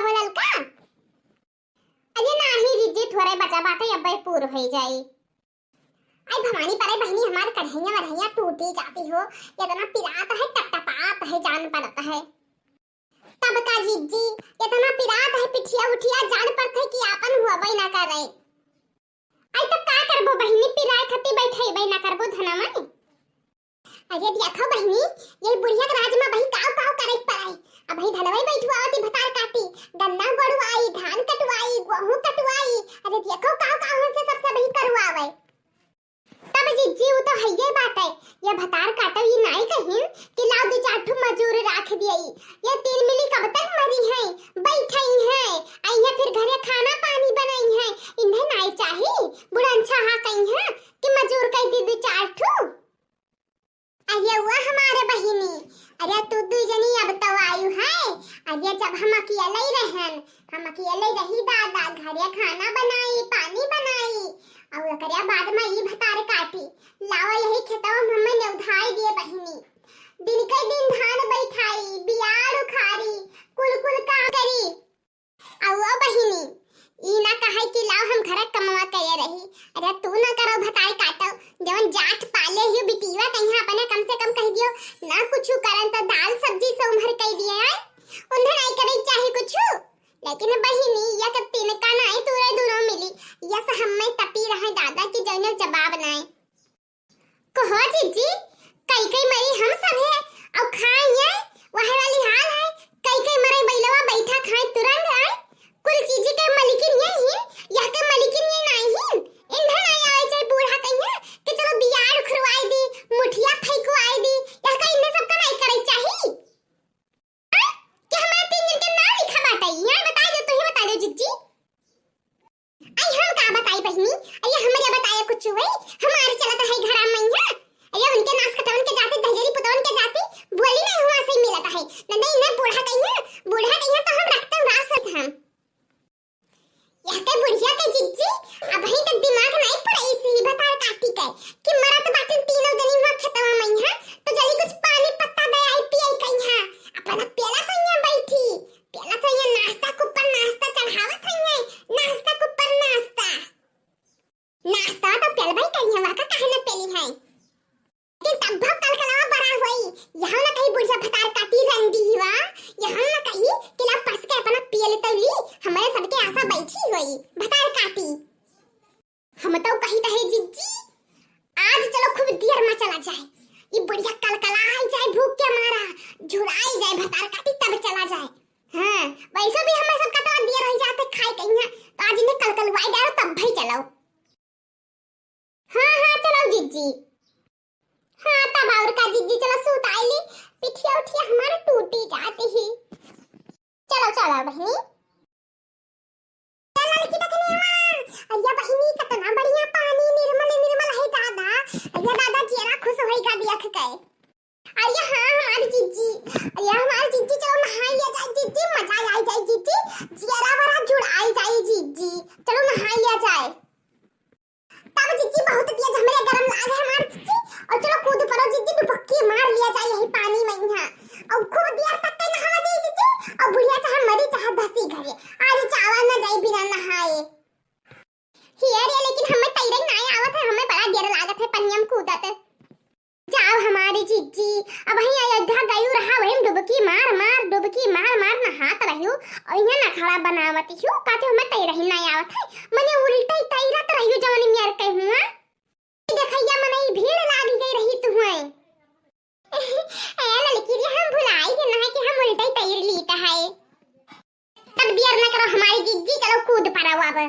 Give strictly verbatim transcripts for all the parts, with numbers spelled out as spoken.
हो ललका? अरे नाही जिज्जी, थोरे बचा बाटे, अब्बे पूर होई जाई। आई भवानी परे बहिनी, हमार कढ़ैया वढ़ैया टूटी जाती हो, इतना पिरात है, टपटपात है, जान पड़त है। तब का जिज्जी, इतना पिरात है, पिठिया उठिया जान पड़त है कि आपन हुआ ना करे। आई तो का करबो बहिनी, पिराए खती बैठे ना करबो धनवा। अरे देखो बहिनी, ये बुढ़िया के राज में बही काव काव करे के पड़ाई। अब बही धनवई बैठुआवती भतार काटी, गन्ना गोड़वाई, धान कटवाई, गोहूं कटवाई। अरे देखो काव काव से सबसे बही करवावे। तब जिज्जी उ तो हइये बात है, ये भतार काटो ई नाई कहिन कि लाओ दो चार ठो मजूर राख दियई। ये तीन मिली कब तक मरी है, बैठई है, आई है फिर घरे खाना पानी बनई है। इन्हें नाई चाही, बुढ़नछा हा कही है कि मजूर कई दी दो चार ठो। अरे वो हमारे बहिनी, अरे तू दुई जनी अब तो आयु है। अरे जब हम अकेले ही रहन, हम अकेले रही दादा, घरे खाना बनाई, पानी बनाई, और ओकरे बाद में ई भतार काटी। लावा यही खेतवा में हमें नेउधाई दिए बहिनी। दिन के दिन धान बैठाई, बियाड़ उखाड़ी, कुल कुल काम करी। अउ ओ बहिनी, ई ना कहे कि लाओ हम घरे कमवा करे रही। अरे तू ना करो भतार काटो, जवन जात पाले ही बिटिया कहिया अपने कम से कम कह दियो, ना कुछ करन तो दाल सब्जी से उम्हर कह दिए आए। उन्हें नहीं करे चाहे कुछ, लेकिन बहिनी या तो तिनका नाई तूरे दोनों मिली, या से हमें तपी रहे दादा की जौने जवाब नाई। कहो जिज्जी, कई कई मरी हम सब है, अउ खाए ये, वहे वाली हाल है, कई कई मरे बैलवा बैठा खाए तुरंग आए, कुल चीज के मलिकिन ये ही, यह के मलिकिन ये नाई ही, इन्हें नाई आवे चाहे बूढ़ा कहिया, कि चलो बियाड़ उखरवाई दी, मुठिया फेंकवाई दी, यह का इन्हें सबका नाई करे चाही। हाँ? कि हमारे तीन दिन के नाम लिखा बाटे, यहाँ बता दो, तू ही बता दो जिज्जी। आई हम का बताई बहिनी, अरे हमरे बताया कुछ हुई, हमारे चलत है घरा में यहाँ। अरे उनके नास कटवन के जाते, दहजरी पुतवन के जाते, बोली नहीं हुआ से मिलत है। न नहीं, न बूढ़ा कहिया, बूढ़ा कहिया तो हम रखते हैं रास हम। यह के बुढ़िया के जिज्जी, अब ही तक दिमाग नहीं पड़े इसी भतार काटी के, कि मरत बाटे तीनों जनी हुआ खेतवा में यहाँ, तो जल्दी कुछ पानी पत्ता दे आई पिए कहिया। अपना प्याला तो यहाँ बैठी, प्याला तो यहाँ नाश्ता के ऊपर नाश्ता चढ़ावत है, नाश्ता के ऊपर नाश्ता। नाश्ता तो पेलबई करिहवा का, काहे न पेली है? लेकिन तब भव कलकलवा बड़ा होई, यहाँ न कहीं बुढ़िया भतार काटी रंडी हुआ, यहाँ न कहीं कि ला पस के अपना पियल तौली, हमारे सबके आशा बैठी होई, भतार काटी। हम तो कही त है जिज्जी, आज चलो खूब देर में चला जाए, ई बुढ़िया कलकला आई जाए भूख के मारा, झुराई जाए भतार काटी तब चला जाए। हाँ, वैसे भी हमारे सबका तो देर हो जाते खाए कहीं, तो आज इन्हें कलकलवाई डालो तब भाई चलो। हाँ, हाँ, चलो जिज्जी। हाँ, तब और का जिज्जी, चलो सूत आइली, पिठिया उठिया हमार टूटी जाती ही। चलो, चलो बहिनी। चलो लड़की देखने आवा। अरे बहिनी, कितना बढ़िया पानी, निर्मल, निर्मल है दादा। अरे दादा, जियरा खुश होइगा देख के। अरे हाँ, हमारी जिज्जी, अरे हमारी जिज्जी, चलो नहाई लिया जाए जिज्जी, मजा आई जाए जिज्जी, जियरा बड़ा जुड़ाई जाए जिज्जी, चलो नहाई लिया जाए। तब जिज्जी बहुत तेज हमरे गरम लाग है हमारी जिज्जी, और चलो कूद पड़ो जिज्जी, डुबकी मार लिया जाए यही पानी में यहाँ, और खूब देर तक के नहावा जाए जिज्जी, और बुढ़िया चाहे मरी चाहे धसी घरे, आज चावा न जाए बिना नहाए। हिया रे, लेकिन हमें तैरे नाय आवत है, हमें बड़ा डर लागत है पनिया में कूदत। जाओ हमारी जिज्जी, अब वहीं अयोध्या गयू रहा, वहीं डुबकी मार मार, डुबकी मार मार नहात रहू, और यहाँ नखड़ा बनावत हूँ, कहते हमें तैरे ही नाय आवत है, मने उल्टे तैरत रहू जवन मेर के हुआ। देखैया मने ई भीड़ लाग गई रही तुहै। ए ललकी रे, हम भुलाई गए ना कि हम उल्टे तैर लीत है। तब देर न करो हमारी जिज्जी, चलो कूद पड़ो अब।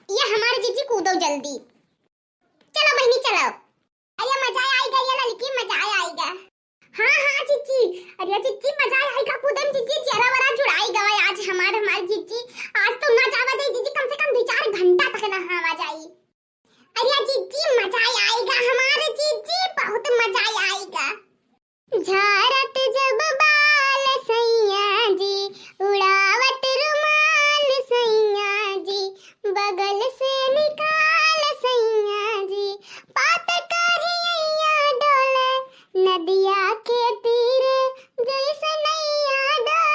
ये हमारी जिज्जी कूदो जल्दी। चलो बहिनी चलो। अरे मजा आएगा ये ललकी, मजा आएगा। हाँ, हाँ जिज्जी, अरे जिज्जी मजा आएगा कूदन जिज्जी, जरा वरा जुड़ाई गवा आज हमार, हमार जिज्जी। आज तो ना जावा दे जिज्जी, कम से कम दो चार घंटा तक नहावा जाई। अरे जिज्जी मजा आएगा हमारे जिज्जी, बहुत मजा आएगा। झारत जब बाल सैया जी, उड़ावत रुमाल सैया जी, बगल से निकाल सैया जी, पात करिया डोले नदिया के तीर, जैसे नैया डोले।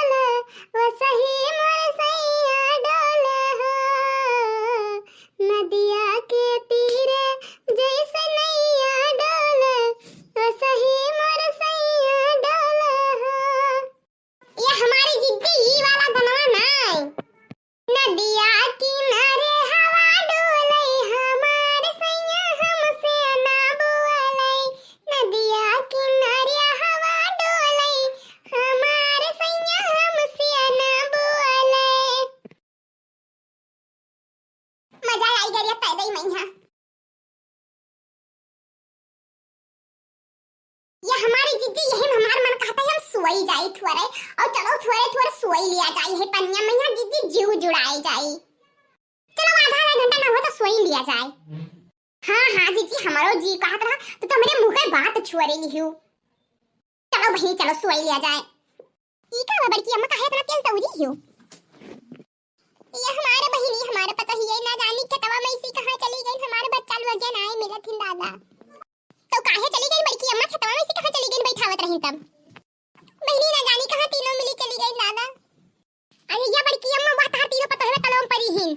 पर सोई लिया जाई है पनिया मइहाँ, जीजी जीव जुड़ाए जाई। चलो आधा आधा घंटा ना हो तो सोई लिया जाए। हाँ हाँ जीजी, हमारो जी कहत रहा तो तुमरे मुँह के बात छुअरे लिहियो। चलो बहिनी चलो सोई लिया जाए। ई का बा बड़की अम्मा, काहे इतना तेल तौरी हियो? ये हमारे बहिनी, हमारे पतोहिया ना जानी खेतवा में इसी कहाँ चली गई, हमारे बच्चा लोग के नाई मिलत हिन दादा। तो काहे चली गई बड़की अम्मा खेतवा में, इसी कहाँ चली गई, बैठावत रही तब। बहिनी ना जानी कहाँ तीनों मिली चली गई दादा। अरे या बड़की अम्मा, वह तहार तीनों पतोहिया तलवा में परी हिन।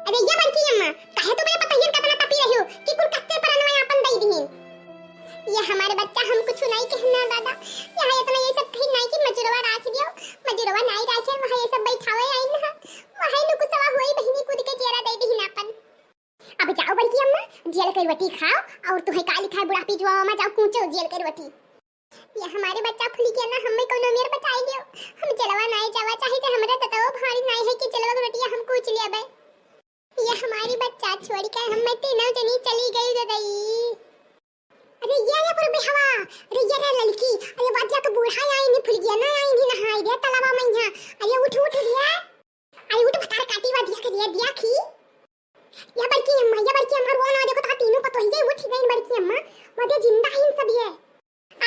अरे या बड़की अम्मा, काहे तू मेरे पतोहियन का इतना तपी रही हो कि कुल कच्चे परनवा आपन दई दिहिन? ये हमारे बच्चा, हम कुछ नहीं कहना दादा। यहाँ इतना ये सब कहीं नहीं कि मजुरवा राख दियो, मजुरवा नहीं राखे, वहाँ ये सब बैठावे आई ना, वहाँ नुकुसवा हुई बहिनी कूद के जेरा दे दिहिन आपन। अब जाओ बड़की अम्मा, जेल के रोटी खाओ और तुम्हें का लिखा है बुढ़ापी जुआ में, जाओ कूचो जेल के रोटी। ये हमारे बच्चा फुलगिया ना, हमें कोनो मेर बचाई लियो। हम जेलवा नाई जावा चाही तो हमरे दतवा भारी नाई है कि जेलवा के रोटिया हम कूच लेबे। ये हमारी बच्चा छोड़ के हमें तीनों जनी चली गई ददई। अरे ये रे पर बिहवा, अरे ये रे ललकी, अरे बादिया तो बूढ़ा आई नहीं, फुलगिया ना आई नहीं, नहाई दे तलावा में यहाँ। अरे उठ उठ रे, अरे उठ भतार काटी वा दिया के दिया, दिया खी। या बड़की अम्मा, या बड़की अम्मा, रो ना, देखो तो तीनों पतोहिए उठ गई बड़की अम्मा, मदे जिंदा ही सब ये।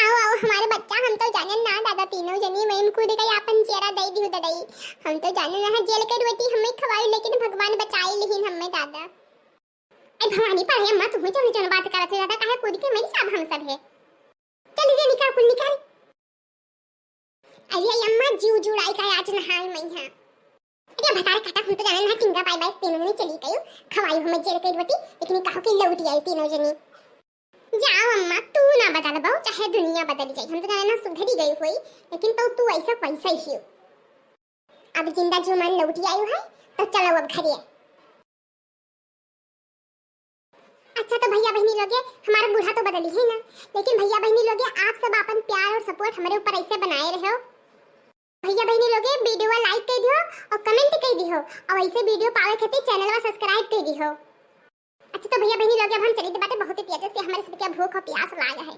आओ आओ हमारे बच्चा, हम तो जाने ना दादा, तीनों जनी में कूद गई आपन चेहरा दे दियो ददई। हम तो जाने ना जेल के रोटी हमें खवाई, लेकिन भगवान बचाई लिहिन हमें दादा। ए भवानी पर है अम्मा, तुम्हें जौन जौन बात करत है दादा, काहे कूद के मेरी साहब हम सब है। चल रे निकाल, कुल निकाल। अरे अम्मा, जीव जुड़ाई का आज नहाए मइहाँ। अरे भतार काटा, हम तो जाने ना टिंगा बाय बाय तीनों जनी चली गई, खवाई हमें जेल के रोटी, लेकिन कहो कि लौट आई तीनों जनी। जाओ अम्मा, तू ना बदलबो, चाहे दुनिया बदल जाई, हम तो जाने ना सुधरी गई हुई, लेकिन तो तू ऐसा वैसा ही हो। अब जिंदा जुमान लौट आई है, तो चलो अब घरे। अच्छा तो भैया बहिनी लोगे, हमारा बूढ़ा तो बदली है ना, लेकिन भैया बहिनी लोगे आप सब अपन प्यार और support हमारे ऊपर ऐसे बनाए रहो। भैया बहिनी लोगे video like कर दियो और comment कर दियो और ऐसे video पावे खातिर channel वा subscribe कर दियो। अच्छा तो भैया बहिनी लोगे अब हम चली बाटे, बहुत ही तेज से हमारे सबके भूख और प्यास लाग है।